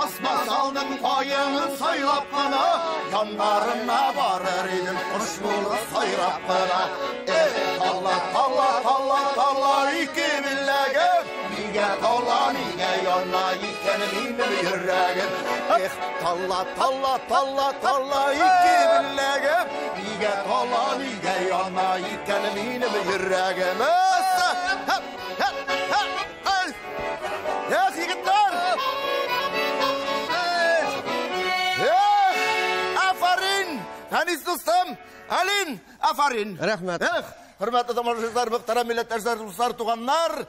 Асма салдым каенын сайлап кына, яннарына барыр идем, кош булып сайрап кына. Эх, талла, талла, талла, талла, ике беләгем, нигә талла, нигә яна икән минем йөрәгем. Эх, талла, талла, талла, талла, ике беләгем, нигә талла, нигә яна икән минем йөрәгем. Эх, егетләр! Эх, афарин! Фәнис дустым, Алин, афарин! Рәхмәт. Эх, хөрмәтле тамашачылар, мөхтәрәм милләттәшләр, дуслар, туганнар,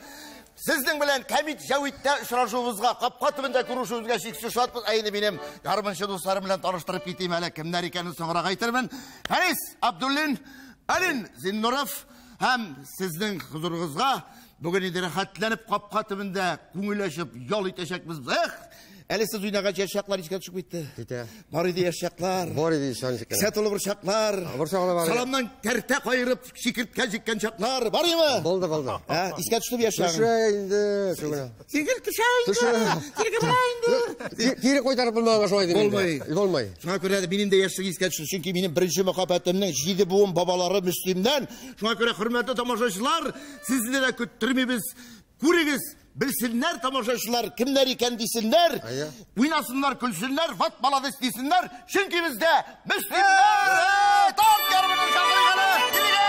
сезнең белән Кәмит Җәвиттә очрашуыбызга, капка төбендә күрешүебезгә чиксез шатбыз. Ә инде минем гармунчы дусларым белән таныштырып китим әле, кемнәр икәнен соңрак әйтермен. Фәнис Абдуллин, Алин Зиннуров һәм сезнең хозурыгызга бүген инде рәхәтләнеп капка төбендә күңел ачып ял итәчәкбез. Эх, әле сез уйнаган яшь чаклар искә төшеп китте. Китә. Бар иде яшь чаклар. Бар иде яшь чаклар. Кесә тулы борчаклар. Борчаклар бар. Саламнан кәртә каерып чикерткә җиккән чаклар. Бар име? Булды, булды. Ә, искә төште яшь чагың. Төшә инде, шугына. Син гел төшә инде. Төшә. Син гел инде. Кире кайтарып булмаганга шулай дим. Булмый. Булмый. Шуңа күрә дә минем дә яшьлек искә төште, чөнки минем беренче мәхәббәтемнең 7 буын бабалары Мөслимнән. Шуңа күрә, хөрмәтле тамашачылар, сезне дә көттермибез. Күрегез, белсеннәр тамашачылар, кемнәр икән дисеннәр. Уйнасыннар, көлсеннәр, ват молодец дисеннәр. Чөнки бездә Мөслимнәр! Тарт гармунын чакырыйк әле! Килегез!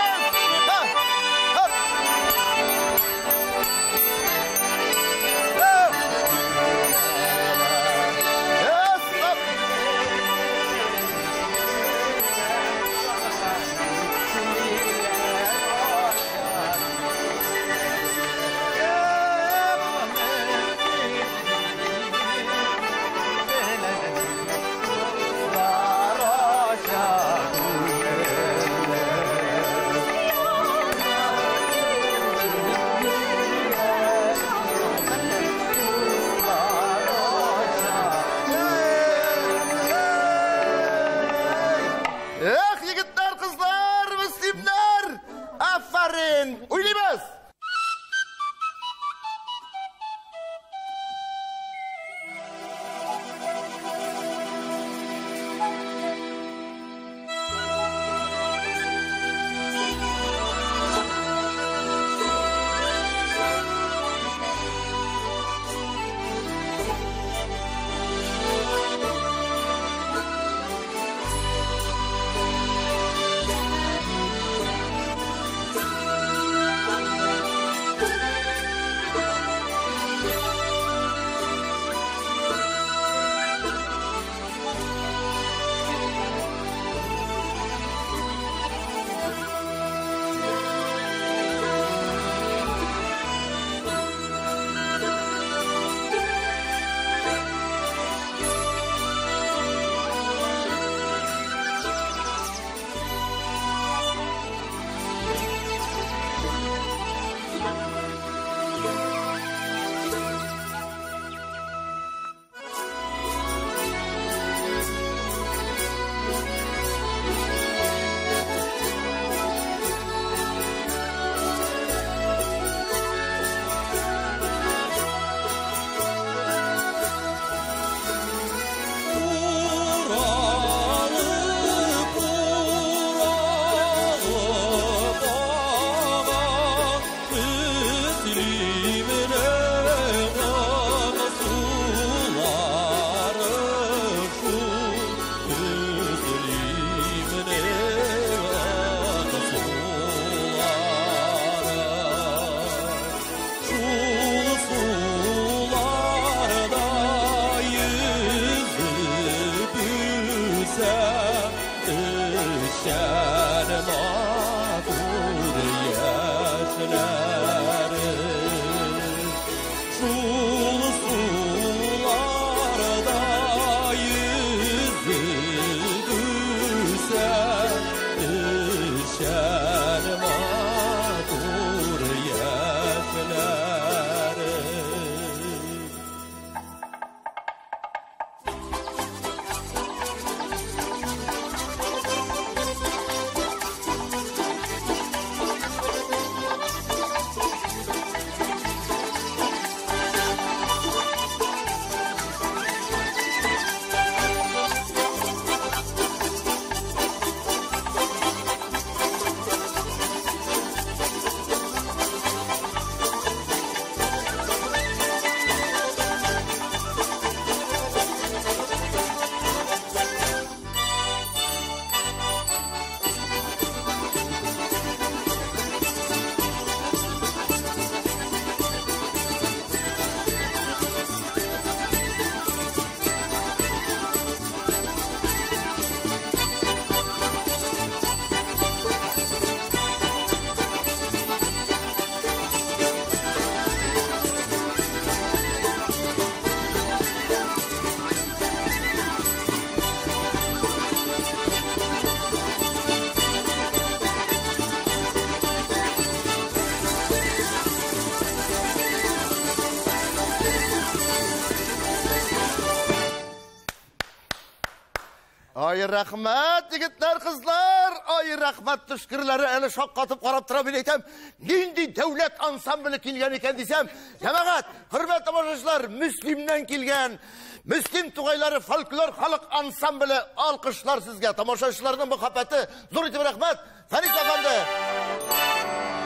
Ай, рәхмәт, егетләр, кызлар! Ай, рәхмәт төшкерләре әле шаккатып карап тора, мин әйтәм, нинди дәүләт ансамбле килгән икән дисәм, җәмәгать, хөрмәтле тамашачылар, Мөслимнән килгән Мөслим тугайлары фольклор халык ансамбле, алкышлар сезгә, тамашачыларның мәхәббәте, зур итеп рәхмәт, Фәрит әфәнде.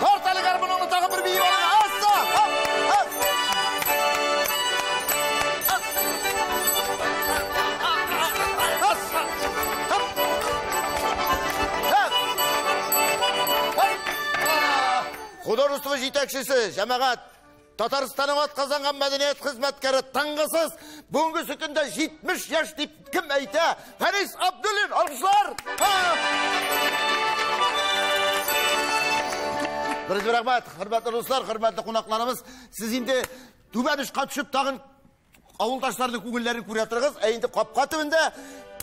Тарт әле гармуныңны тагын бер биеп алыйк. Асса! Һап! Һап! Асса! Һап! Һап! Һап! Художество җитәкчесе, җәмәгать, Татарстанның атказанган мәдәният хезмәткәре тынгысыз, бүгенге көндә 70 яшь дип кем әйтә? Фәрис Абдуллин, алкышлар! Беренче рәхмәт, хөрмәтле дуслар, хөрмәтле кунакларыбыз, сез инде түбән очка төшеп тагын авылдашларның күңелләрен күрә торыгыз, ә инде капка төбендә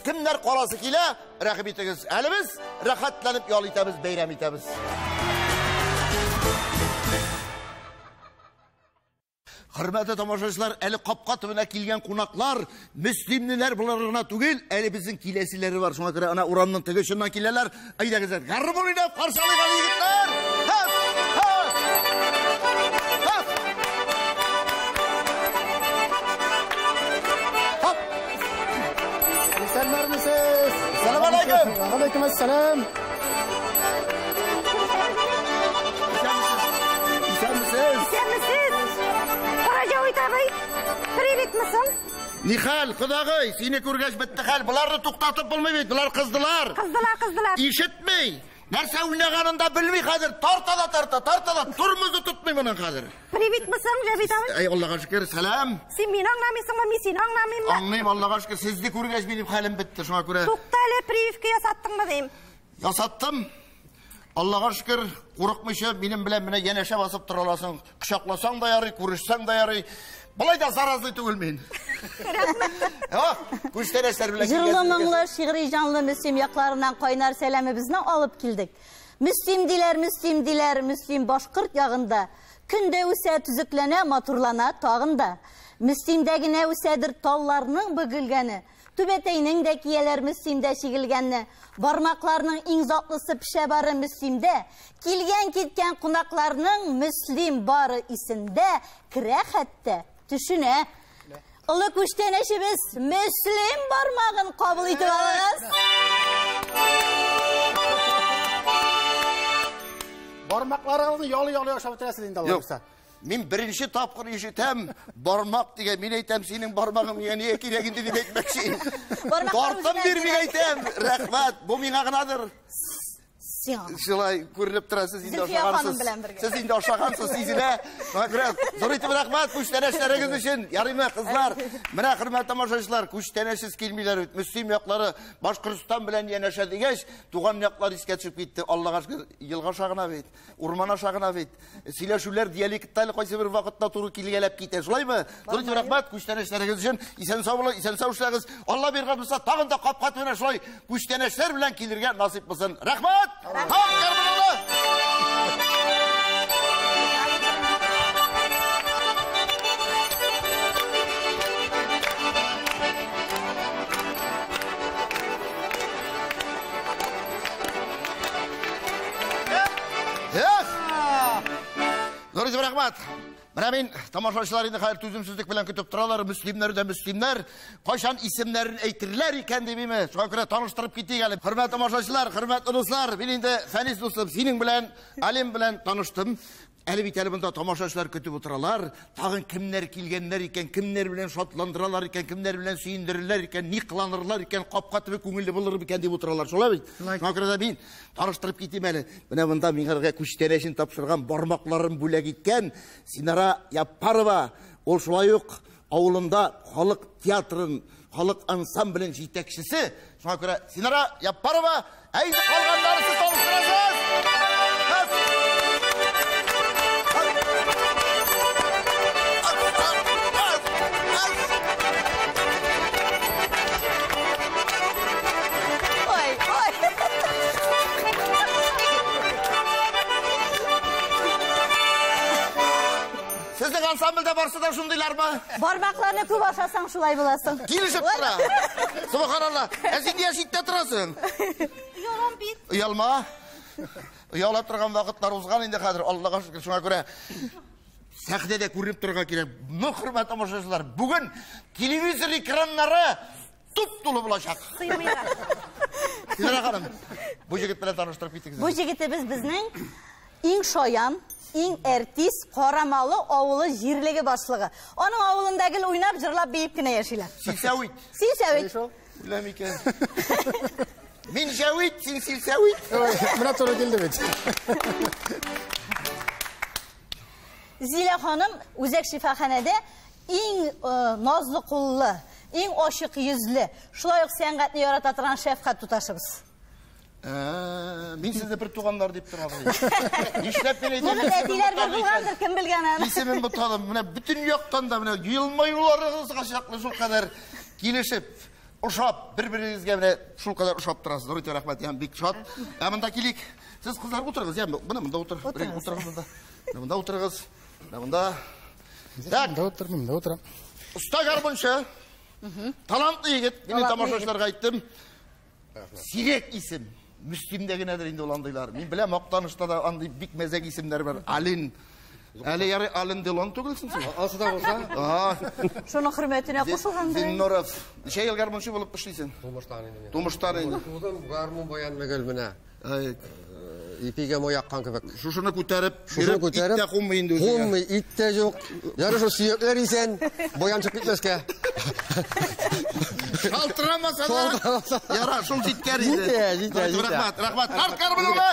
кемнәр каласы килә, рәхим итегез. Әле без рәхәтләнеп ял итәбез, бәйрәм итәбез. Хөрмәтле тамашачылар, әле капка төбенә килгән кунаклар, мөслимлеләр булар гына түгел, әле безнең киләселәре бар. Шуңа күрә ана урамның теге очыннан киләләр. Әйдәгез, гармун уйнап каршы алыйк әле, егетләр! Һәп! Һәп! Һәп! Һәп! Исәннәрмесез? Сәлам алейкум! Алейкум ассалам. Исәнмесез? Исәнмесез? Караҗавит абый, приветмысың? Нихәл, кодагый, сине күргәч бетте хәл. Боларны туктатып булмый бит, болар кыздылар. Кыздылар, кыздылар. Ишетми. Нәрсә уйнаганын да белми хәзер. Тарта да тарта, тарта да, тормозы тотмый моның хәзер. Приветмысың, Җавит абый? Әй, Аллага шөкер, сәлам. Син мине аңламыйсыңмы, мин сине аңламыйммы? Аңлыйм, Аллага шөкер, сезне күргәч минем хәлем бетте, шуңа күрә. Тукта әле, прививка ясаттыңмы дим. Ясаттым. Аллага шөкер, курыкмыйча минем белән менә янәшә басып тора аласың. Кочакласаң да ярый, күрешсәң дә ярый. Болай да заразлы түгел мин. Рәхмәт. Күчтәнәчләр белән Җырлы килгәнсез. моңлы, шигъри җанлы Мөслим якларыннан кайнар сәламебезне алып килдек. Мөслим диләр, Мөслим диләр, Мөслим башкорт ягында. Көндә үсә, төзекләнә, матурлана тагын да. Мөслимдә генә үсәдер талларның бөгелгәне. Түбәтәйнең дә кияләр Мөслимдә чигелгәнне. Бармакларның иң затлысы пешә бары Мөслимдә. Килгән киткән кунакларның Мөслим бары исендә, керә хәтта төшенә. Олы күчтәнәчебез Мөслим бармагын кабул итеп алыгыз. Бармакларыгызны ялы-ялы ашап бетерәсез инде, Алла Юк. боерса. Мин беренче тапкыр ишетәм, бармак дигән, мин әйтәм, синең бармагың миңа нигә кирәк инде дип әйтмәкче. Бармаклар Тартым үзенә бир, мин кирәк. әйтәм. Рәхмәт, бу миңа гынадыр. Сиңа. Шулай күренеп тора, сез инде Зөлфия ашагансыз. ханым белән бергә. Сез инде ашагансыз, сизелә. Шуңа күрә зур итеп рәхмәт күчтәнәчләрегез өчен. Ярыймы, кызлар? Менә хөрмәтле тамашачылар, күчтәнәчсез килмиләр бит. Мөслим яклары Башкортстан белән янәшә дигәч, туган яклар искә төшеп китте. Аллага шөкер, елга аша гына бит, урман аша гына бит. Сөйләшүләр диалектта әле кайсы бер вакытта туры килгәләп китә. Шулаймы? Зур итеп рәхмәт күчтәнәчләрегез өчен. Исән сау булыгыз, исән сау эшләгез. Алла биргән булса, тагын да капка төбенә шулай күчтәнәчләр белән килергә насыйп булсын. Рәхмәт! Тап гармуныңны! Эх! Зур итеп рәхмәт. Менә мин тамашачылар инде хәзер түземсезлек белән көтеп торалар, мөслимнәр дә мөслимнәр, кайчан исемнәрен әйтерләр икән димиме? Шуңа күрә таныштырып китик әле. Хөрмәтле тамашачылар, хөрмәтле дуслар, мин инде Фәнис дустым, синең белән, Алим белән таныштым. Әле бит әле монда тамашачылар көтеп утыралар. Тагын кемнәр килгәннәр икән, кемнәр белән шатландыралар икән, кемнәр белән сөендерерләр икән, ни кыланырлар икән, капка төбе күңелле булыр микән дип утыралар. Шулай бит? Шуңа күрә дә мин таныштырып китим әле. Менә монда миңа күчтәнәчен тапшырган, бармакларын бүләк иткән Синара Яппарова, ул шулай ук авылында халык театрын, халык ансамблен җитәкчесе. Шуңа күрә Синара Яппарова, әйдә калганнары сез таныштырасыз. Ой, ой. Сезнең ансамбльдә барсы да шундыйлармы? Бармакларны күп ашасаң шулай буласың. Килешеп тора. Субханалла. Ә син нигә читтә торасың? Оялам бит. Оялма. Ояла торган вакытлар узган инде хәзер, Аллага шөкер, шуңа күрә сәхнәдә күренеп торырга кирәк. Ну, хөрмәтле тамашачылар, бүген телевизор экраннары туп-тулы булачак. Сыймыйлар. Диләрә ханым, бу егет белән таныштырып китегез. Бу егетебез безнең иң шаян, иң әртис Карамалы авылы җирлеге башлыгы. Аның авылында гел уйнап, җырлап, биеп кенә яшиләр. Силсәвит. Силсәвит. Үләм икән. Мин Җәвит, син Силсәвит. Менә туры килде бит. Зилә ханым үзәк шифаханәдә иң назлы куллы, иң ачык йөзле, шулай ук сәнгатьне ярата торган шәфкать туташыбыз. Мин сезне бер туганнар дип торам. Нишләп мин әйтәм? Моны әтиләр бер булгандыр, кем белгән аны. Исемен бутадым. Менә бөтен яктан да менә елмаюларыгызга чаклы шул кадәр килешеп, ошап, бер-берегезгә менә шул кадәр ошап торасыз. Зур итеп рәхмәт, ям бик шат. Ә монда килик. Сез кызлар утырыгыз, ям, менә монда утыр. Утырыгыз монда. Менә монда утырыгыз. Менә монда. Так. Монда утыр, монда утырам. Уста гармунчы. Талантлы егет. Мин тамашачыларга әйттем. Сирәк исем. Мөслимдә генәдер инде ул андыйлар. Мин беләм, Актанышта да андый бик мәзәк исемнәр бар. Алин. Әле ярый Алин Делон түгелсең син. Асы да булса. Шуның хөрмәтенә кушылган. Зиннуров. Ничә ел гармунчы булып эшлисең? Тумыштан инде. Тумыштан инде. Тудым, гармун баян мөгел менә. Ипигә май яккан кебек. Шушыны күтәреп, шушыны күтәреп, ит тә куммый инде үзеңә. Куммый, ит тә юк. Ярый шул сөякләр исән, баян чыгып китмәскә. Шалтырамаса да. Яра, шул җиткәр инде. Җитә, җитә, җитә. Рәхмәт, рәхмәт. Тарт гармуныңны.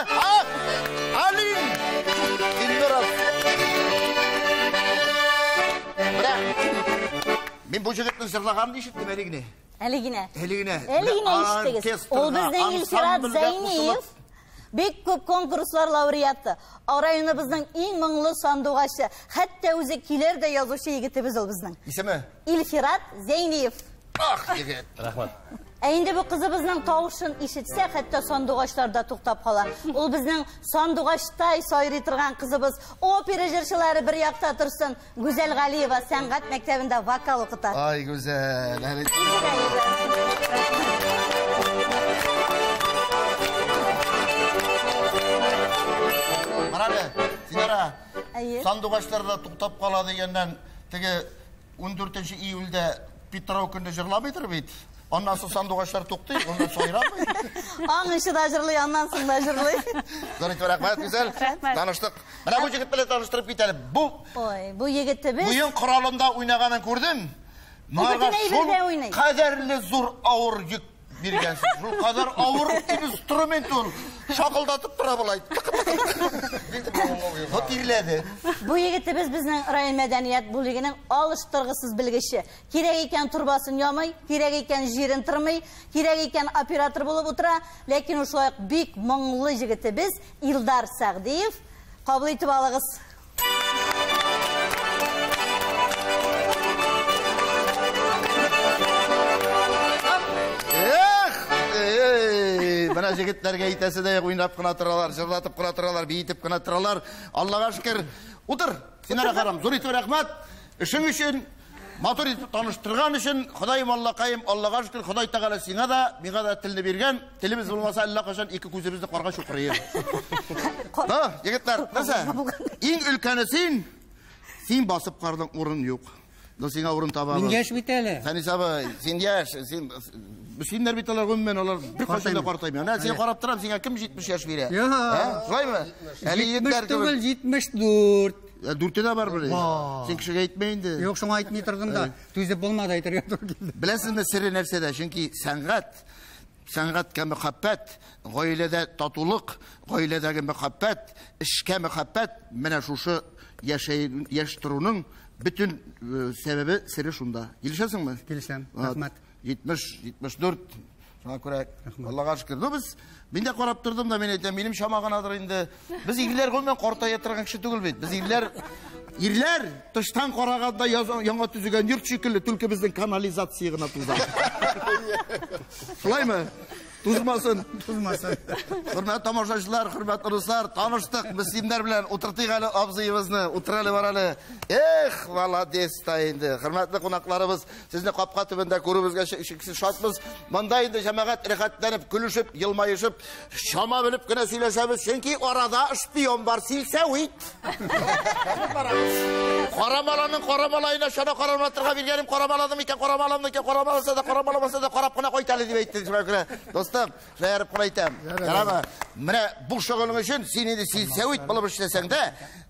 Алин Зиннуров. Менә мин бу җегетнең җырлаганын ишеттем әле генә. Әле генә. Әле генә. Әле генә ишеттегез. Ул безнең Илфират Зәйниев. Бик күп конкурслар лауреаты. Районыбызның иң моңлы сандугачы. Хәтта үзе килер дә язучы егетебез ул безнең. Исеме? Илфират Зәйниев. Ах, егет. Рәхмәт. Ә инде бу кызыбызның тавышын ишетсә, хәтта сандугачлар да туктап кала. Ул безнең сандугачтай сайрый торган кызыбыз. Опера җырчылары бер якта торсын. Гүзәл Галиева сәнгать мәктәбендә вокал укыта. Ай, Гүзәл. Марале, Синара, сандугачлар да туктап кала дигәннән, теге 14 июльдә Питрау көндә җырламыйдыр бит. Аннан соң сандугачлар туктый, аннан сайрамый. Аңынчы да җырлый, аннан соң да җырлый. Зур итеп рәхмәт, Гүзәл. Таныштык. Менә бу егет белән таныштырып китәле. Бу Ой, бу егетебез Уен коралында уйнаганын күрдем. Бөтен әйбердә уйный. Кадәрле зур авыр йөк биргәнсез. Шул кадәр авыр инструмент ул. Шакылдатып тора болай. Бу тирләде. Бу егетебез безнең район мәдәният бүлегенең алыштыргысыз белгече. Кирәк икән торбасын ямый, кирәк икән җирен тырмый, кирәк икән оператор булып утыра. Ләкин ул шулай ук бик моңлы егетебез Илдар Сәгъдиев. Кабул итеп алыгыз. Эх, эй, менә егетләргә әйтәсе дә юк, уйнап кына торалар, җырлатып кына торалар, биетеп кына торалар. Аллага шөкер. Утыр, Синара ханым, зур итеп рәхмәт. Эшең өчен, матур итеп таныштырган өчен, Ходаем Аллакаем, Аллага шөкер, Ходай Тәгалә сиңа да, миңа да телне биргән. Телебез булмаса, әллә кайчан ике күзебезне карга чукырыр. Да, егетләр, нәрсә? Иң өлкәне син, син басып кардың, урын юк. Но сиңа урын табабыз. Мин яшь бит әле. Фәнис абый, син яшь, син синнәр бит алар гомумән алар бер кайчан да картаймый. Әнә син карап торам, сиңа кем 70 яшь бирә? Юк. Шулаймы? Әле егетләр 70 түгел, 74. Дүрте дә бар бер. Син кешегә әйтмә инде. Юк, шуңа әйтми тордым да. Түзеп булмады, әйтергә туры килде. Беләсезме сере нәрсәдә? Чөнки сәнгать, сәнгатькә мәхәббәт, гаиләдә татулык, гаиләдәге мәхәббәт, эшкә мәхәббәт, менә шушы яшь торуның бөтен сәбәбе, сере шунда. Килешәсеңме? Килешәм. Рәхмәт. 70, 74. Шуңа күрә Аллага шөкер. Ну, без, мин дә карап тордым да, мин әйтәм, минем чама гынадыр инде. Без ирләр гомумән картая торган кеше түгел бит. Без ирләр, ирләр тыштан караганда яңа төзегән йорт шикелле, түлке безнең канализация гына туза. Шулаймы? Тузмасын. Тузмасын. Хөрмәтле тамашачылар, хөрмәтле дуслар, таныштык Мөслимнәр белән. Утыртыйк әле абзыебызны. Утыр әле, бар әле. Эх, молодец та инде. Хөрмәтле кунакларыбыз, сезне капка төбендә күрүебезгә чиксез шатбыз. Монда инде җәмәгать рәхәтләнеп, көлешеп, елмаешып, чама белеп кенә сөйләшәбез. Чөнки арада шпион бар, силсәвит. Карамаланың карамалаена чана карамлатырга биргәнем карамаладым икән, карамаламды икән, карамаласа да, карамаламаса да карап кына кайт әле дип әйтте. Шуңа күрә, достым, шаярып кына әйтәм. Ярама, менә бу шөгылең өчен син инде силсәвит булып эшләсәң дә,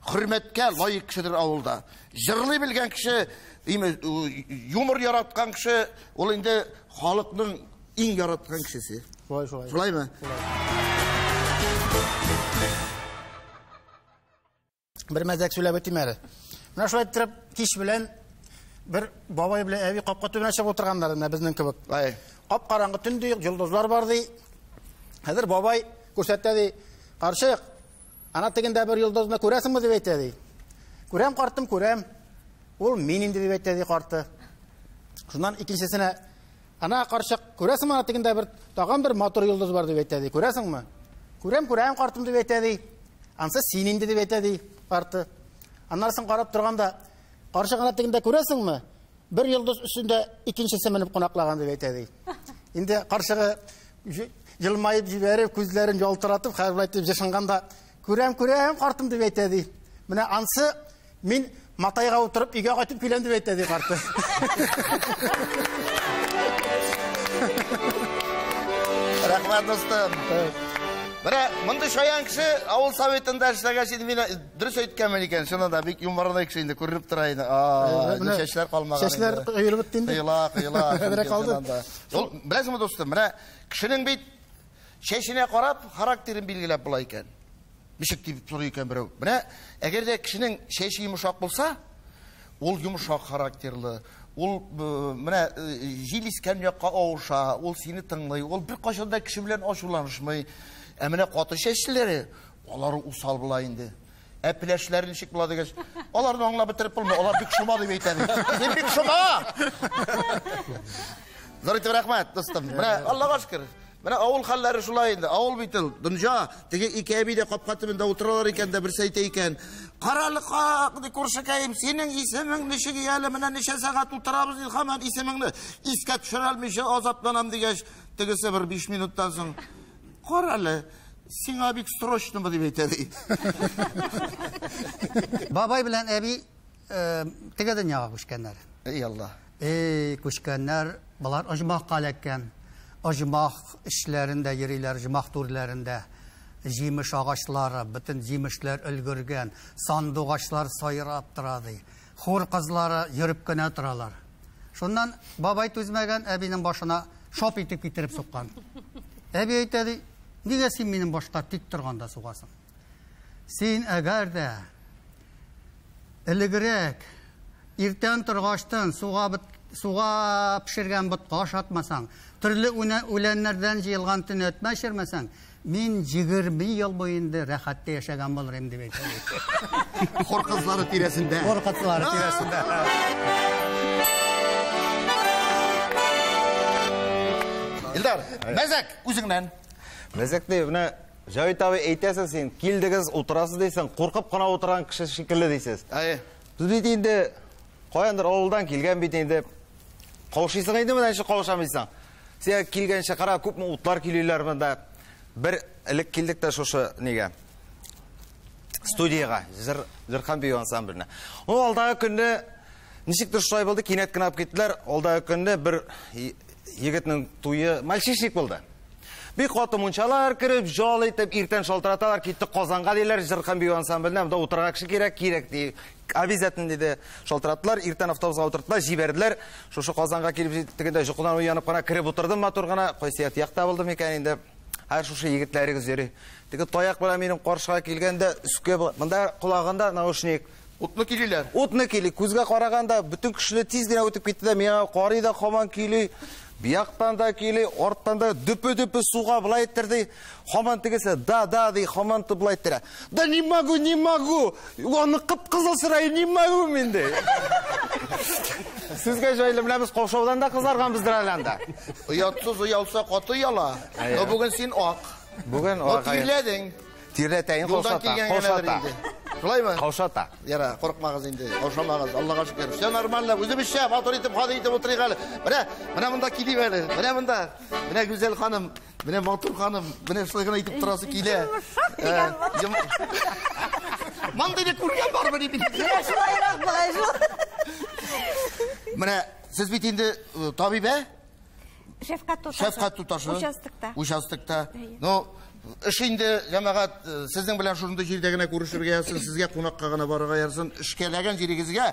хөрмәткә лаек кешедер авылда. Җырлый белгән кеше, юмор яраткан кеше, ул инде халыкның иң яраткан кешесе. Шулай, шулай. Шулаймы? Бер мәзәк сөйләп үтим әле. Менә шулай иттереп кич белән бер бабай белән әби капка төбенә чыгып утырганнар менә безнең кебек. Ай. Кап-караңгы төн ди, йолдызлар бар ди. Хәзер бабай күрсәтә ди. Карчык, ана тегендә бер йолдызны күрәсеңме дип әйтә ди. Күрәм, картым, күрәм. Ул мин инде дип әйтә ди карты. Шуннан икенчесенә, ана карчык, күрәсеңме ана тегендә бер тагын бер матур йолдыз бар дип әйтә ди. Күрәсеңме? Күрәм, күрәм, картым дип әйтә ди. Ансы син инде дип әйтә ди карты. Аннан соң карап торганда, карчык ана тегендә күрәсеңме? Бер йолдыз өстендә икенчесе менеп кунаклаган дип әйтә ди. Инде карчыгы елмаеп җибәреп, күзләрен ялтыратып, хәзер дип җышынганда, күрәм, күрәм, картым дип әйтә ди. Менә ансы мин матайга утырып өйгә кайтып киләм дип әйтә ди карты. Рәхмәт, достым. Менә мондый шаян кеше авыл советында эшләгәч инде мин дөрес әйткәнмен икән, чыннан да бик юморлы кеше инде күренеп тора инде. Менә Чәчләр калмаган. Чәчләр коелып бетте инде. Коела, коела. Әзрәк калды. Ул беләсеңме, достым, менә кешенең бит чәченә карап характерын билгеләп була икән. Ничек дип сорый икән берәү. Менә әгәр дә кешенең чәче йомшак булса, ул йомшак характерлы, ул менә җил искән якка авыша, ул сине тыңлый, ул беркайчан да кеше белән ачуланышмый. Ә менә каты чәчлеләре, алар усал була инде. Ә пеләшләре ничек була дигәч, аларны аңлап бетереп булмый, алар бик шома дип әйтә. Син бик шома! Зур итеп рәхмәт, достым. Менә Аллага шөкер. Менә авыл хәлләре шулай инде. Авыл бит ул, дөнья. Теге ике әби дә капка төбендә утыралар икән дә, берсе әйтә икән. Карале, как, ди күршекәем, синең исемең ничек әле? Менә ничә сәгать утырабыз ди, һаман исемеңне искә төшерә алмыйча азапланам дигәч, тегесе бер 5 минуттан соң, карале, сиңа бик срочнымы дип әйтә ди. Бабай белән әби теге дөньяга күчкәннәр. Эй Алла. Эй, күчкәннәр, болар оҗмахка эләккән. Оҗмах эшләрендә йөриләр, оҗмах түрләрендә. Җимеш агачлары, бөтен җимешләр өлгергән, сандугачлар сайрап тора ди. Хур кызлары йөреп кенә торалар. Шуннан бабай түзмәгән, әбинең башына шап итеп китереп суккан. Әби әйтә ди, нигә син минем башка тик торганда сугасың? Син әгәр дә элегрәк иртән торгачтан суга пешергән ботка ашатмасаң, төрле үләннәрдән җыелган төнәтмә эчермәсәң, мин 20 ел буе инде рәхәттә яшәгән булыр идем дип әйтә. Хор кызлары тирәсендә. Хор кызлары тирәсендә. Илдар, мәзәк үзеңнән. Мәзәк ди, менә Җавит абый әйтәсең син, килдегез, утырасыз дисең, куркып кына утырган кеше шикелле дисез. Әйе. Без бит инде каяндыр авылдан килгән бит инде. Каушыйсың инде менә ничек каушамыйсың. Син килгәнчә кара, күпме утлар килүләр монда. Бер элек килдек тә шушы нигә? Студиягә, Җырхан бию ансамбленә. Ул алдагы көнне ничектер шулай булды, кинәт кенә алып киттеләр. Алдагы көнне бер егетнең туе, мальчишник булды. Бик каты мунчалар кереп, жал итеп, иртән шалтыраталар, киттек Казанга диләр, Җырхан бию ансамбленә, монда утырырга кеше кирәк, кирәк ди. Обязательно диде. Шалтыраттылар, иртән автобусга утырттылар, җибәрделәр. Шушы Казанга килеп җиттек инде, йокыдан уянып кына кереп утырдым матур гына. Кайсы якта булдым икән инде? Һәр шушы егетләрегез йөри. Теге таяк белән минем каршыга килгәндә, өскә монда колагында наушник. Утны килиләр. Утны кили. Күзгә караганда бөтен кешене тиз генә үтеп китте дә, миңа карый да һаман кили. Бияктан да кили, арттан да дөпе-дөпе суга былай иттерде. Һаман тегесе да, да ди, һаман былай иттерә. Да не могу, не могу. Аны кып-кызыл сырай, не могу мин ди. Сезгә җайлы, менә без каушаудан да кызарганбыздыр әле анда. Оятсыз оялса каты ояла. Но бүген син ак. Бүген Но ак. тирләдең. Тирләтәен Юлдан каушата, килгән генәдер каушата. инде. Шулаймы? Каушата. Яра, курыкмагыз инде, каушамагыз, Аллага шөкер. Все нормально, үзебезчә матур итеп, гади итеп утырыйк әле. Менә, менә монда килим әле. Менә монда. Менә гүзәл ханым, менә матур ханым, менә шулай гына итеп торасы килә. Йомшак дигән бу. Мондыйны күргән бармы ни бит? Менә шулайрак бугай шул. Менә сез бит инде табибә, Шәфкать туташы. шәфкать туташы. Участокта. Участокта. Әйе. Ну, эш инде, җәмәгать, сезнең белән шушындый җирдә генә күрешергә язсын, сезгә кунакка гына барырга язсын, эшкәләгән җирегезгә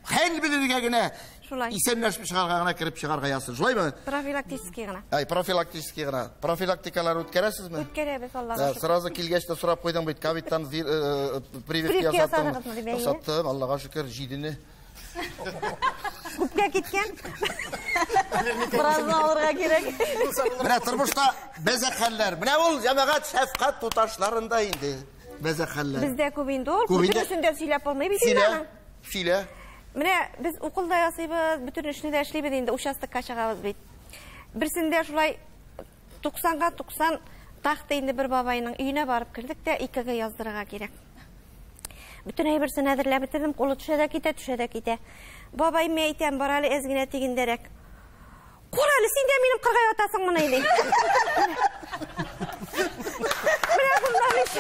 хәл белергә генә, Шулай. исәнләшеп чыгарга гына кереп чыгарга язсын. Шулаймы? Профилактический гына. Ай, профилактический гына. Профилактикалар үткәрәсезме? Үткәрәбез, Аллага Да, шөкер. сразу килгәч тә сорап куйдың бит, ковидтан прививка Прививка ясаттым. ясадыгызмы дип, әйе. Ясаттым, Аллага шөкер, җидене. Күпкә киткән. Беразны алырга кирәк. Менә тормышта бәзәк хәлләр. Менә ул җәмәгать шәфкать туташларында инде. Бәзәк хәлләр. Бездә күп инде ул. Күп инде. Бөтенесен дә сөйләп булмый бит инде Сөйлә, аның. сөйлә. Менә без укол да ясыйбыз, бөтен эшне дә эшлибез инде, участокка чыгабыз бит. Берсендә шулай 90-га 90 такты инде бер бабайның өенә барып кердек тә икегә яздырырга кирәк. Бөтен әйберсен әзерләп бетердем, кулы төшә дә китә, төшә дә китә. Бабай, мин әйтәм, бар әле әз генә тигендәрәк. Кур әле, син дә минем кырга ятасың моны инде. Менә шуннан ич.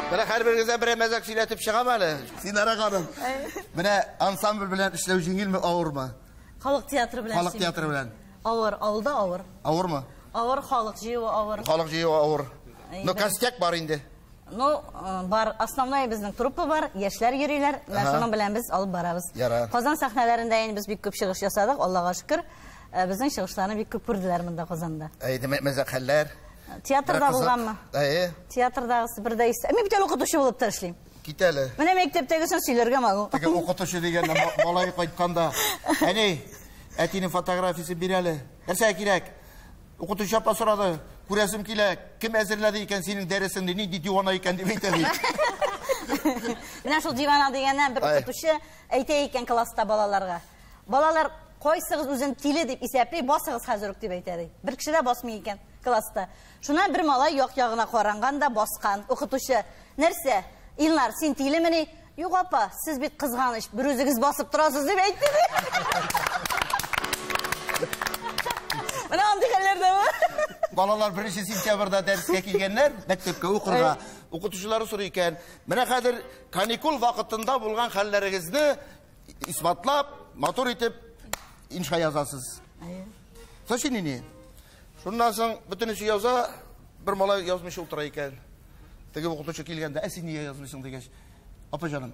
Менә һәрберегездән берәр мәзәк сөйләтеп чыгам әле. Синара ханым. Менә ансамбль белән эшләү җиңелме, авырмы? Халык театры белән. Халык театры белән. Авыр, авылда авыр. Авырмы? Авыр, халык җыюы авыр. Халык җыюы авыр. Әйе. Но костяк бар инде. Ну, бар, основной безнең труппа бар, яшьләр йөриләр, менә шуның белән без алып барабыз. Ярар. Казан сәхнәләрендә инде без бик күп чыгыш ясадык, Аллага шөкер. Безнең чыгышларны бик күп күрделәр монда Казанда. Әйе, мәзәк хәлләр. Театрда Бер кызык. булганмы? Әйе. Театрдагысы бер дә истә. Мин бит әле укытучы булып та эшлим. Кит әле. Менә мәктәптәгесен сөйләргә могу. Теге укытучы дигәндә малай кайтканда, әни, әтинең фотографиясен бир әле. Нәрсә кирәк? Укытучы апа сорады. Күрәсем килә, кем әзерләде икән синең дәресеңне, нинди дивана икән дип әйтә бит. Менә шул дивана дигәннән бер Ай. укытучы әйтә икән класста балаларга. Балалар, кайсыгыз үзен тиле дип исәпли, басыгыз хәзер үк дип әйтә ди. Бер кеше дә басмый икән класста. Шуннан бер малай як-ягына каранган да баскан. Укытучы, нәрсә? Илнар, син тилемени? Юк апа, сез бит кызганыч, бер үзегез басып торасыз дип әйтте ди. Менә андый хәлләр дә бар. Балалар 1 сентябрьдә дәрескә килгәннәр, мәктәпкә укырга. Укытучылары сорый икән. Менә хәзер каникул вакытында булган хәлләрегезне исбатлап, матур итеп инша язасыз. Сочинение. Шуннан соң бөтенесе яза, бер малай язмыйча утыра икән. Теге укытучы килгәндә, ә син нигә язмыйсың дигәч, апа җаным,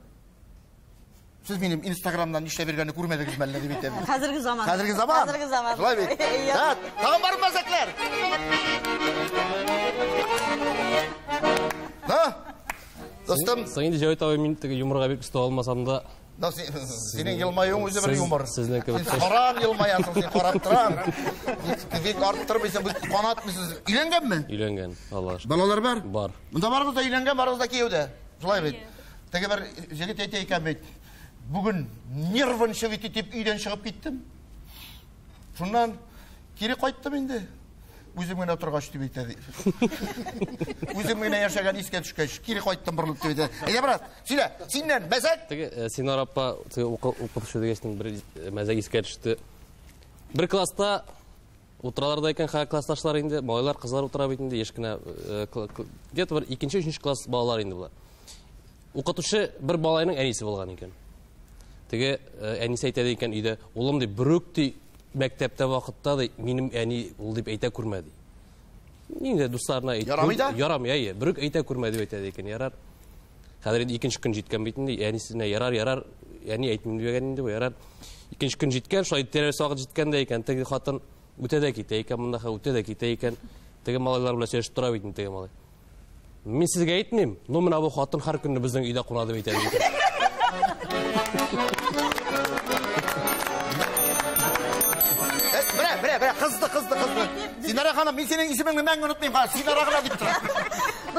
сез минем Инстаграмнан нишләп йөргәнне күрмәдегезме әллә дип әйтәм. Хәзерге заман. Хәзерге заман. Хәзерге заман. Шулай бит. Иә. Да, тагын бармы мәзәкләр? Да? Достым. Соң инде Җәвит абый, мин теге юморга бик оста алмасам да. Да, синең елмаюың үзе бер юмор. Сезнең кебек. Син харам елмаясың, син карап торам. Бик арттырмыйсың, бик канатмыйсың. Өйләнгәнме? Өйләнгән, Аллага шөкер. Балалар бар? Бар. Монда барыгыз да өйләнгән, барыгыз да кияүдә. Шулай бит. Теге бер җегет әйтә икән бит. Бүген нервничать итеп өйдән чыгып киттем. Шуннан кире кайттым инде. Үзем генә торгач дип әйтә ди. Үзем генә яшәгән искә төшкәч, кире кайттым борылып дип әйтә. Әйдә, брат, сөйлә, синнән мәзәк. Теге Синар апа, теге укытучы дигәчнең бер мәзәк искә төште. Бер класста утыралар да икән, хәзер классташлар инде, малайлар, кызлар утыра бит инде, яшь кенә где-то бер икенче, өченче класс балалар инде булар. Укытучы бер малайның әнисе булган икән. Теге әнисе әйтә икән өйдә, улым ди, берүк ди, мәктәптә вакытта ди, минем әни ул дип әйтә күрмә ди. Инде дусларына әйтә. Ярамый да? Ярамый, әйе, берүк әйтә күрмә дип әйтә икән, ярар. Хәзер инде икенче көн җиткән бит инде, әнисенә ярар, ярар, әни әйтмим дигән инде бу, ярар. Икенче көн җиткән, шулай тәрәз вакыт җиткән дә икән, теге хатын үтә дә китә икән, монда хәзер үтә дә китә икән. Теге малайлар белән сөйләшеп тора бит инде теге малай. Мин сезгә әйтмим, но менә бу хатын һәр көнне безнең өйдә куна дип әйтә икән. Бре, бре, бре, кызды, кызды, кызды. Синара ханым, мин синең исемеңне мәңге онытмыйм, ха, Синара гына дип тора.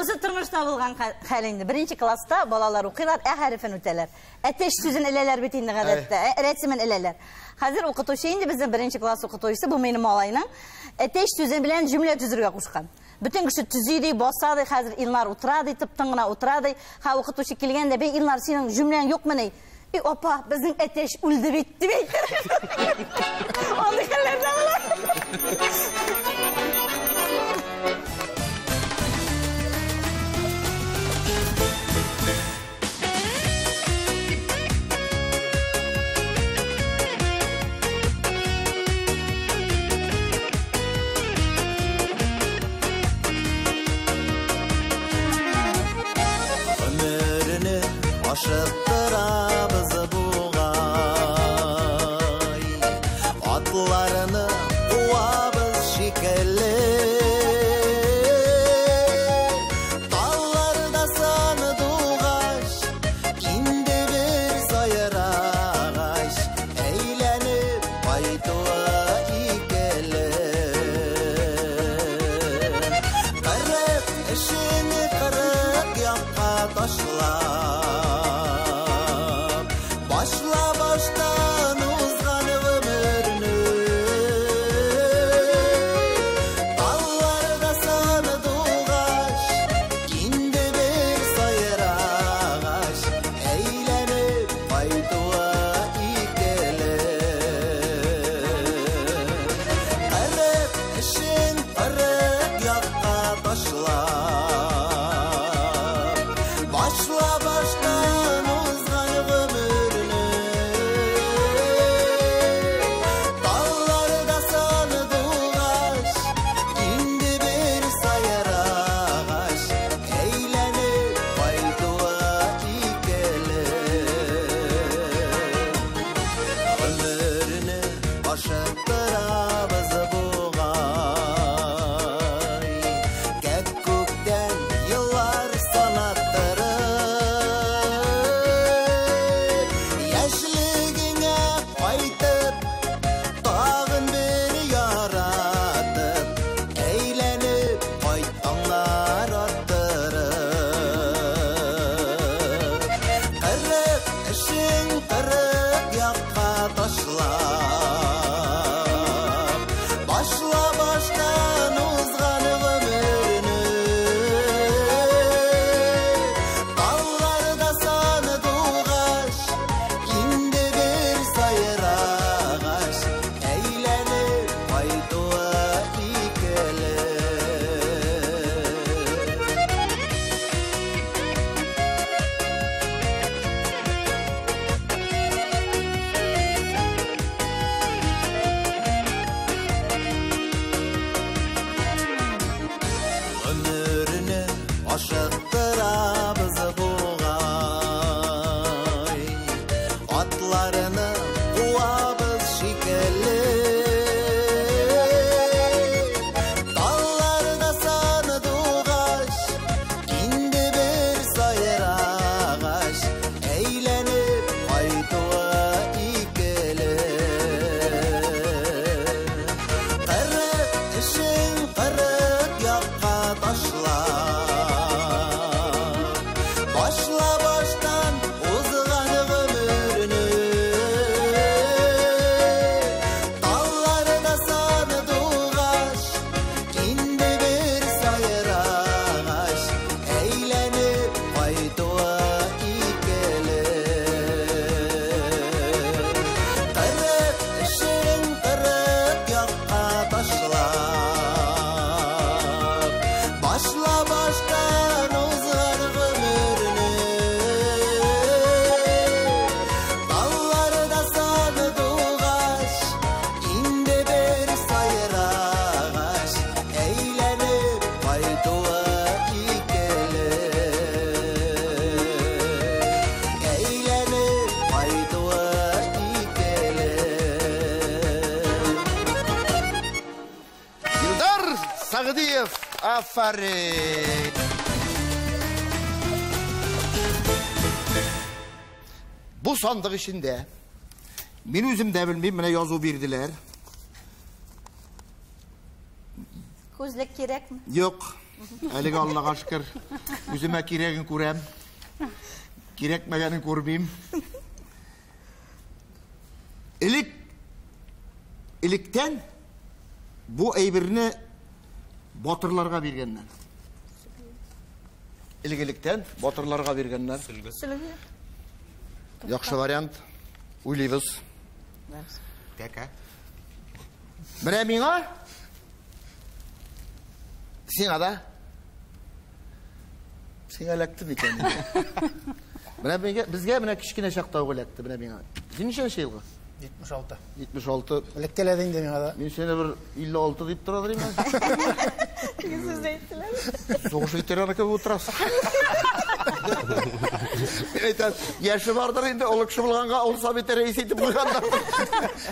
Монысы тормышта булган хәл инде. Беренче класста балалар укыйлар, ә хәрефен үтәләр. Әтәч сүзен эләләр бит инде гадәттә, рәсемен эләләр. Хәзер укытучы инде безнең беренче класс укытучысы, бу минем малайның әтәч сүзе белән җөмлә төзергә кушкан. Бөтен кеше төзи ди, баса ди, хәзер Илнар утыра ди, тып-тын гына утыра ди. Ха укытучы килгәндә, "Бей Илнар, синең җөмләң юкмыни?" И опа, безнең әтәч үлде бит, дип әйтә. Андый хәлләр дә була. Гомерне ашыктырабыз бугай, атларны куабыз шикелле. Талларда сандугач, инде бер сайрагач, әйләнеп кайтуы икеле. Кырык эшеңне кырык якка ташлап, башла баштан узган гомерне. Талларда сандугач, инде бер сайрагач, әйләнеп кайтуы икеле. Кырык эшең кырык якка ташлап, башла баштан узган гомерне. Талларда сандугач, инде бер сайрагач, әйләнеп кайтуы икеле. Гомерне ашыктырабыз бугай, кәккүктән еллар санаттырып, яшьлегеңә кайтып, тагын бер яратып, әйләнеп кайт таңнар аттырып. Кырык эшең кырык якка ташлап, башла баштан узган гомерне. Талларда сандугач, инде бер сайрагач, әйләнеп кайтуы икеле. Гомерне ашыктырабыз бугай, атларны куабыз шикелле. Талларда сандугач, инде бер сайрагач, әйләнеп кайтуы икеле. Кырык эшең кырык якка ташлап, башла баштан узган гомерне. Талларда сандугач, инде бер сайрагач, әйләнеп кайтуы икеле. Кырык эшең кырык якка ташлап, башла баштан узган гомерне. Талларда сандугач, инде бер сайрагач, әйләнеп кайтуы икеле. Әйләнеп кайтуы икеле. Илдар Сагдиев, афәрин! Бу сандык эчендә мин үзем дә белмим, менә язу бирделәр. Күзлек кирәкме? Юк. Әлегә Аллага шөкер, үземә кирәген күрәм. Кирәкмәгәнен күрмим. Элек электән бу әйберне батырларга биргәннәр. Элек-электән батырларга биргәннәр. Сөлге. Яхшы вариант. Уйлыйбыз. Тәкә. Менә миңа сиңа да сиңа эләкте микән? Менә миңа безгә менә кечкенә чакта ук эләкте менә миңа. Син ничәнче елгы? 76. 76. Эләккәләде инде миңа да. Мин сине бер 56 дип тора дим. Теге сүзне әйттеләр. Сугыш ветераны кебек утырасың. Мин әйтәм, яше бардыр инде, олы кеше булганга ул Совет рәисе итеп куйганнар.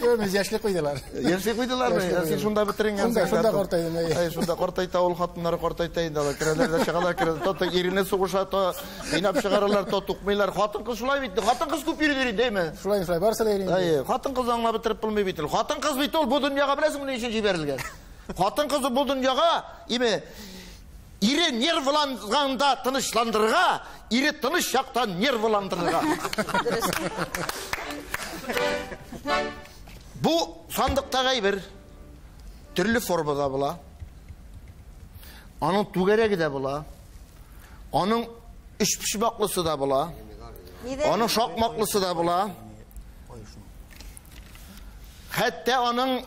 Юк, яшьли куйдылар. Яшьли куйдылармы? Яшьли Син шунда бетеренгәнсең. Шунда картайдым, әйе. Әй, шунда картайта, ул хатыннары картайта инде алар. Керәләр дә чыгалар, керәләр. То ирене сугыша, то кыйнап чыгаралар, то тукмыйлар. Хатын-кыз шулай бит. Хатын-кыз күп йөри инде, әйме? Шулай, шулай, барысы да йөри инде. Әйе, хатын-кыз аңлап бетереп булмый бит ул. Хатын-кыз бит ул бу дөньяга беләсеңме ни өчен җибәрелгән? Хатын-кыз бу дөньяга, име, ире нервланганда тынычландырырга, ире тыныч чакта нервландырырга. Бу сандыктагы әйбер төрле формада була. Аның түгәрәге дә була. Аның өчпочмаклысы да була. Аның шакмаклысы да була. Хәтта аның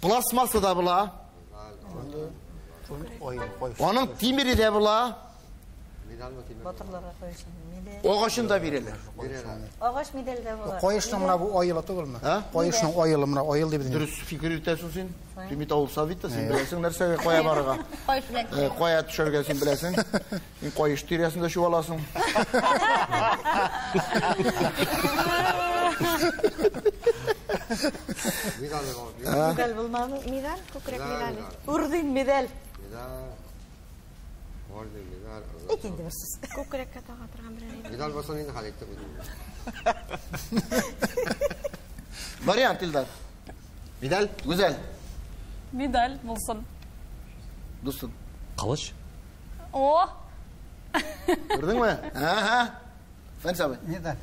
пластмассы да була. Аның тимере дә була. Батырларга куючы. Медаль. Агачын да бирәләр. Агач медаль дә була. Каешның менә бу аелы түгелме? А? Каешның аелы менә аел дип инде. Дөрес фикер йөртәсең син. Син бит авыл советы, син беләсең нәрсәгә кая барырга. Каеш белән. Кая төшәргә син беләсең. Син каеш тирәсендә чуаласың. Медаль булмады. Медаль, күкрәк медале. Орден медаль. Медаль. Орден, медаль. Әйт инде бер сүз. Күкрәккә тага торган берәр әйбер. Медаль булса инде хәл иттек үзебез. Вариант, Илдар. Медаль? Гүзәл, Медаль булсын. дустым. Кылыч? О, Күрдеңме? Ага. Фәнис абый. Медаль.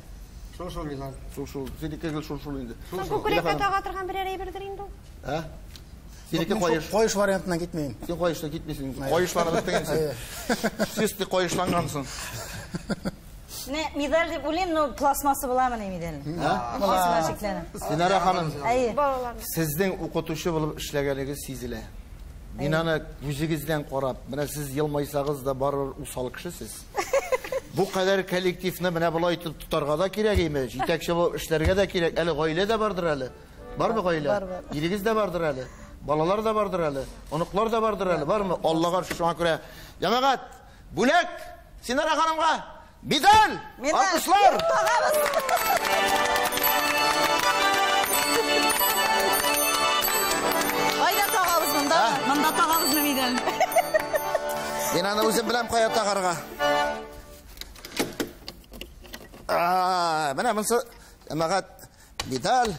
Шул шул медаль. Шул шул. Синеке гел шул шул инде. Соң күкрәккә тага торган берәр әйбердер инде ул. А? Синеке каеш. Каеш вариантыннан китмим. Син каешта китмисең. Каешланып бетәгәнсең. Сез каешлангансың. Не, медаль дип уйлыйм, но пластмасса буламы ни медаль? Пластмасса шикләнәм. Динара ханым, Әйе. Балаларны. сезнең укытучы булып эшләгәнегез сизелә. Мин аны күзегездән карап, менә сез елмайсагыз да барыбер усал кеше сез. Бу кадәр коллективны менә болай итеп тотарга да кирәк име? Җитәкче булып эшләргә дә кирәк. Әле гаилә дә бардыр әле. Бармы гаилә? Бар, бар. Ирегез дә бардыр әле. Балалар да бардыр әле. Оныклар да бардыр әле. Бармы? Аллага шөкер, шуңа күрә. Җәмәгать, бүләк Синара ханымга медаль! Медаль. Алкышлар! Тагабыз. Кайда тагабыз монда? Монда тагабызмы медальне? Мин аны үзем беләм кая тагарга. Менә монысы җәмәгать медаль,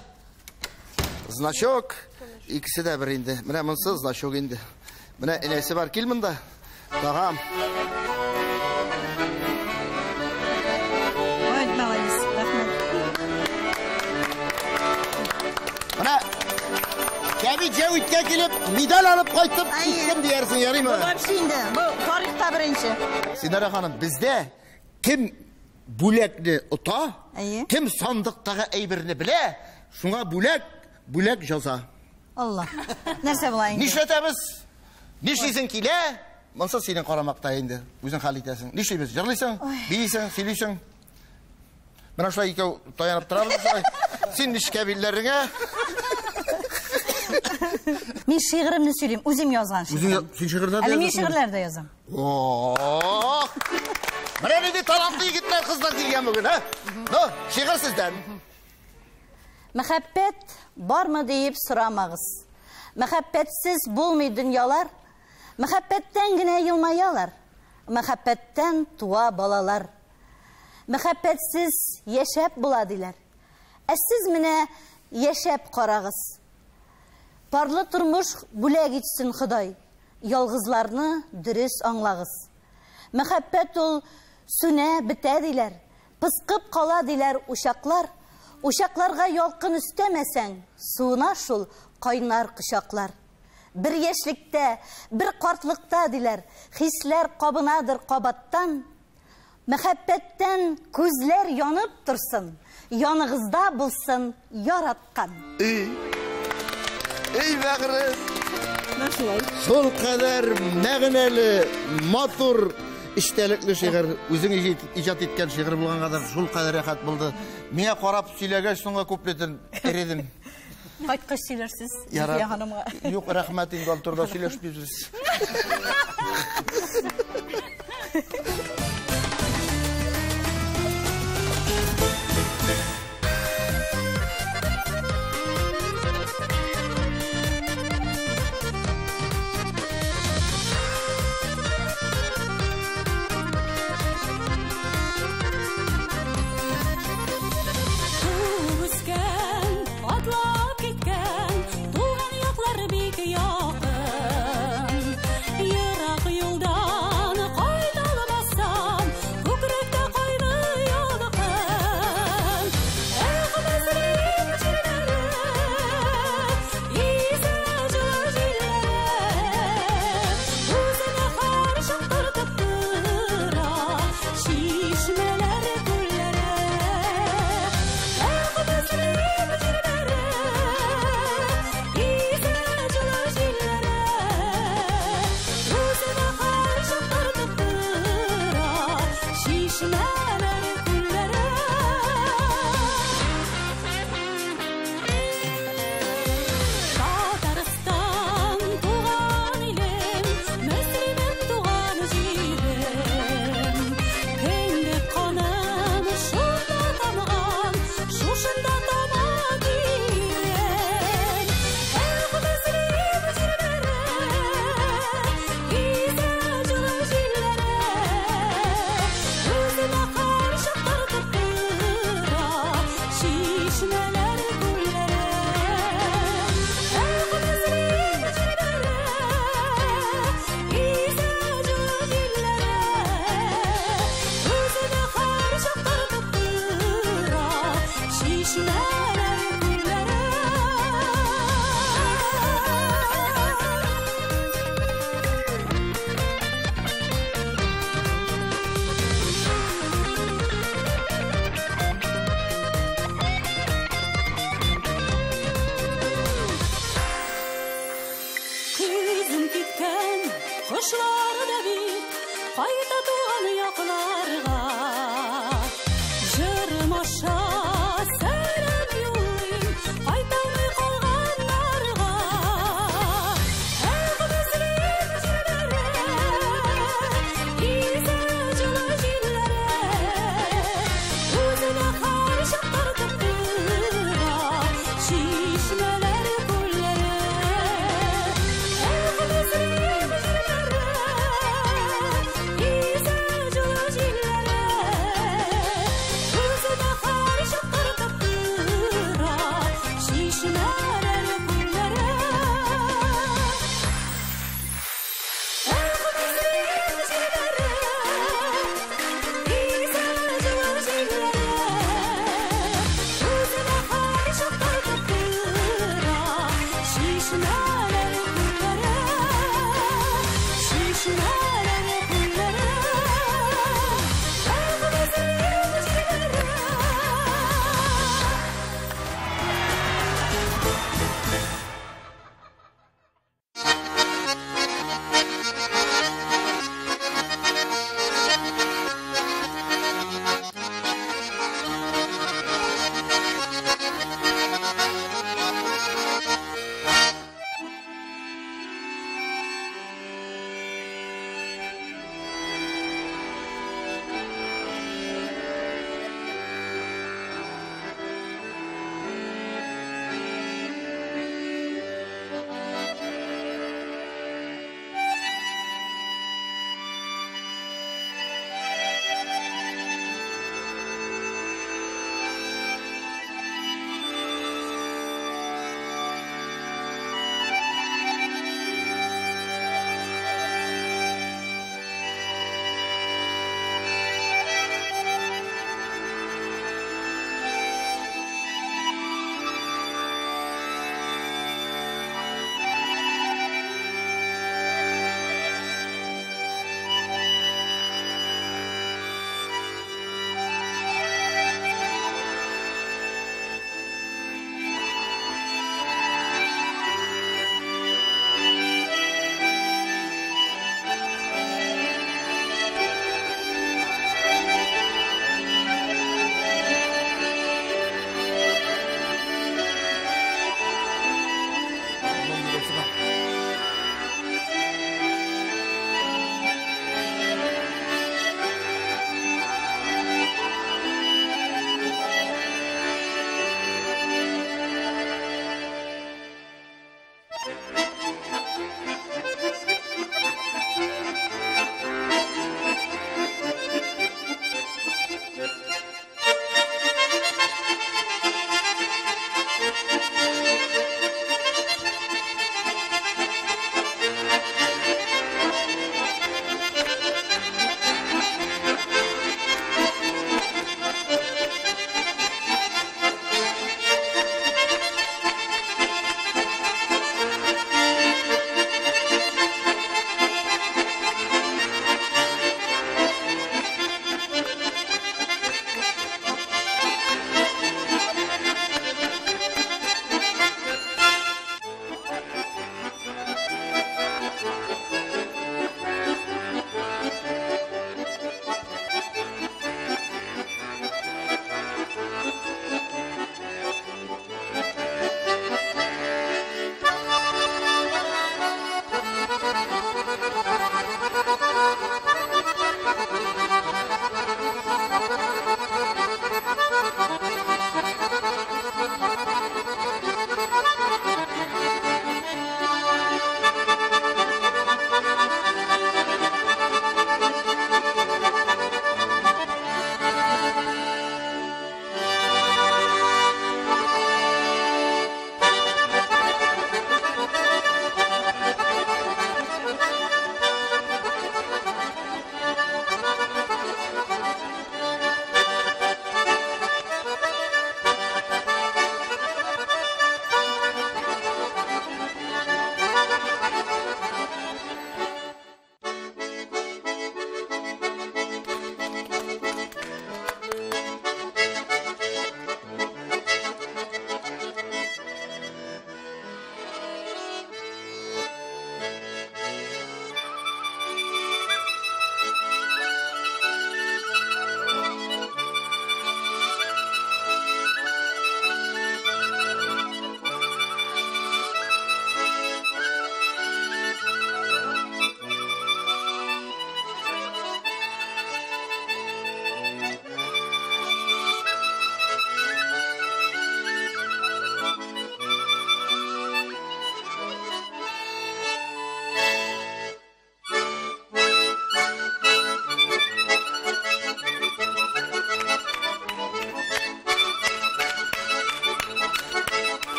значок, икесе дә бер инде. Менә монысы значок инде. Менә энәсе бар, кил монда. Тагам. Ой, молодец, рәхмәт. Менә Кәби Җәвиткә килеп, медаль алып кайтып Әйе. киттем диярсең, ярыймы? Бу вообще инде, бу тарихта беренче. Синара ханым, бездә кем бүләкне ота, Әйе. кем сандыктагы әйберне белә, шуңа бүләк, бүләк яза. Алла. Нәрсә була инде? Нишләтәбез? Нишлисең килә? Монсы синең карамакта инде. Үзең хәл итәсең. Нишлибез? Җырлыйсың, бийсең, сөйлисең. Менә шулай икәү таянып торабыз шулай. Син нечкә билләреңә. Мин шигыремне сөйлим, үзем язган Үзең шигырем. син шигырьләр дә Әле мин язасың? шигырьләр дә язам. Ох! Менә нинди талантлы егетләр, кызлар килгән бүген, ә? Ну, шигырь сездән. Мәхәббәт бармы диеп сорамагыз. Мәхәббәтсез булмый дөньялар. Мәхәббәттән генә елмаялар. Мәхәббәттән туа балалар. Мәхәббәтсез яшәп була диләр. Ә сез менә яшәп карагыз. Парлы тормыш бүләк итсен Ходай. Ялгызларны дөрес аңлагыз. Мәхәббәт ул сүнә, бетә диләр. Пыскып кала диләр учаклар. Учакларга ялкын өстәмәсәң, суына шул кайнар кочаклар. Бер яшьлектә, бер картлыкта диләр, хисләр кабынадыр кабаттан. Мәхәббәттән күзләр янып торсын, яныгызда булсын яраткан. Эй, эй бәгърем. Шул кадәр мәгънәле, матур, эчтәлекле шигырь, үзең иҗат иткән шигырь булган кадәр шул кадәр рәхәт булды. Миңа карап сөйләгәч, соңгы куплетын эредем. Кайткач сөйләрсез, Зөлфия ханымга. Юк, рәхмәт инде, ул турыда сөйләшмибез. Кайта туган якларга, җырым аша сәлам.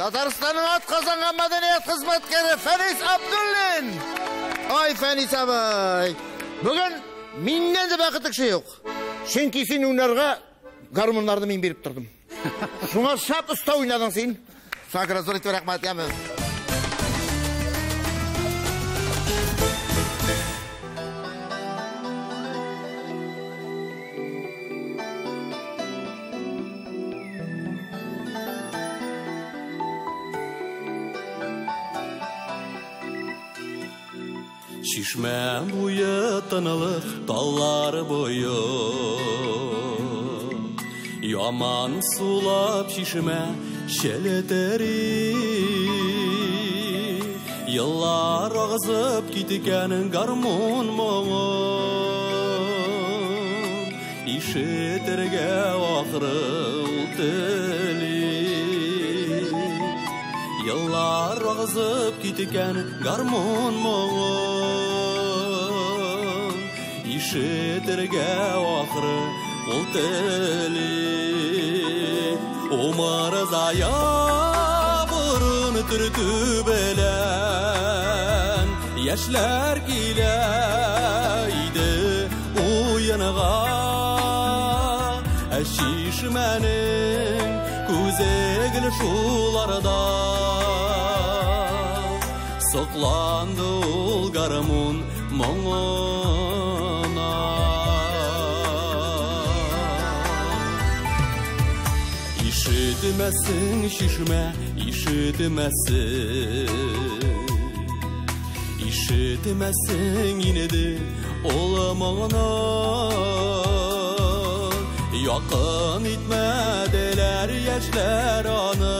Татарстанның атказанган мәдәният хезмәткәре Фәнис Абдуллин. Ай, Фәнис абый. Бүген миннән дә бәхетле кеше юк. Чөнки син уйнарга гармуннарны мин биреп тордым. Шуңа шәп оста уйнадың син. Шуңа күрә зур итеп рәхмәт, яме. Чишмә буе тынлык, таллар буе. Яман сулап чишмә челтери. Еллар агызып киткән гармун моңын ишетергә ахры ул тели. Еллар агызып киткән гармун моңын ишетергә ахры ул тели. Умырзая борын төртү белән яшьләр килә иде уенга. Ә чишмәнең күзе гел шуларда. Сокланды ул гармун моңына. Ишетмәсең, чишмә, ишетмәсең. Ишетмәсең инде ул моңны. Якын итмәделәр яшьләр аны.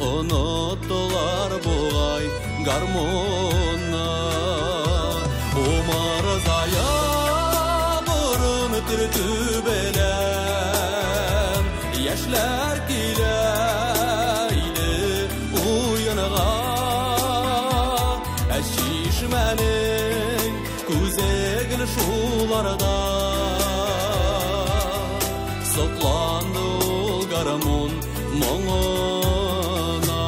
Оныттылар бугай гармунны. Умырзая борын төртү белән яшьләр килә иде уенга. Ә чишмәнең күзе гел шуларда. Сокланды ул гармун моңына.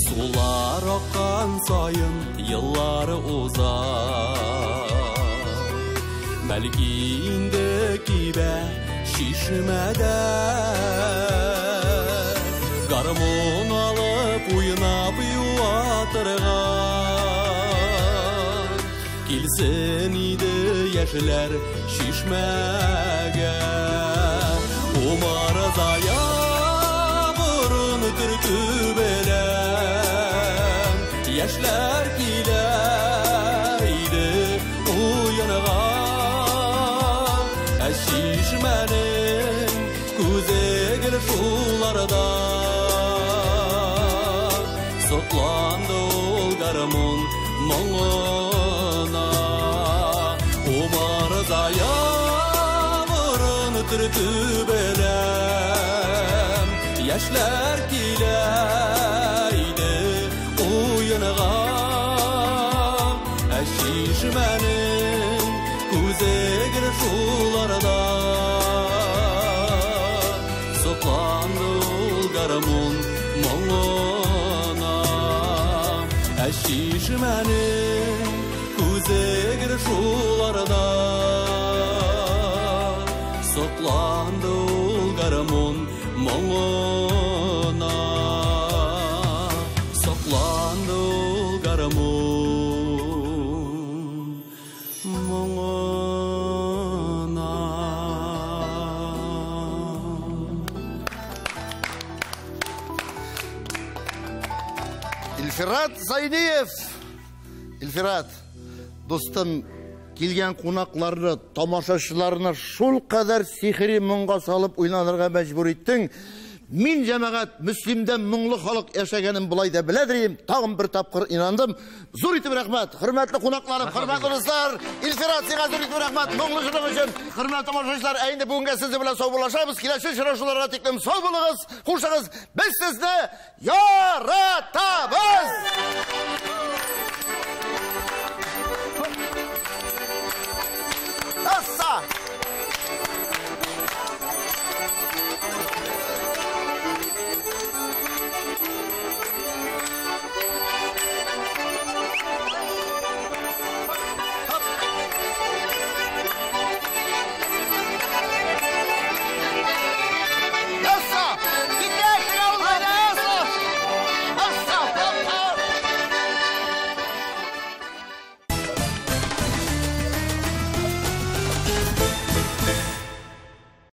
Сулар аккан саен еллар уза. Бәлки инде кибә чишмәдә. Гармун алып уйнап юатырга. Килсен иде яшьләр чишмәгә. Умырзая борын төртү белән яшьләр килә иде уенга. Ә чишмәнең күзе гел шуларда. Сокланды ул гармун моңына. Умырзая борын төртү белән яшьләр килә иде уенга. Ә чишмәнең күзе гел шуларда. Сокланды ул гармун моңына. Ә чишмәнең күзе гел шуларда. Сокланды ул гармун моңына. Сокланды ул гармун моңына. Илфират Зайниев. Илфират, дустым, килгән кунакларны, тамашачыларны шул кадәр сихри моңга салып уйнанырга мәҗбүр иттең. Мин, җәмәгать, Мөслимдә моңлы халык яшәгәнен болай да беләдер идем, тагын бер тапкыр инандым. Зур итеп рәхмәт, хөрмәтле кунакларым, хөрмәтле дуслар, Илфират, сиңа зур итеп рәхмәт, моңлы җырың өчен. Хөрмәтле тамашачылар, ә инде бүгенгә сезнең белән саубуллашабыз. Киләсе очрашуларга тиклем сау булыгыз, хушыгыз. Без сезне яратабыз!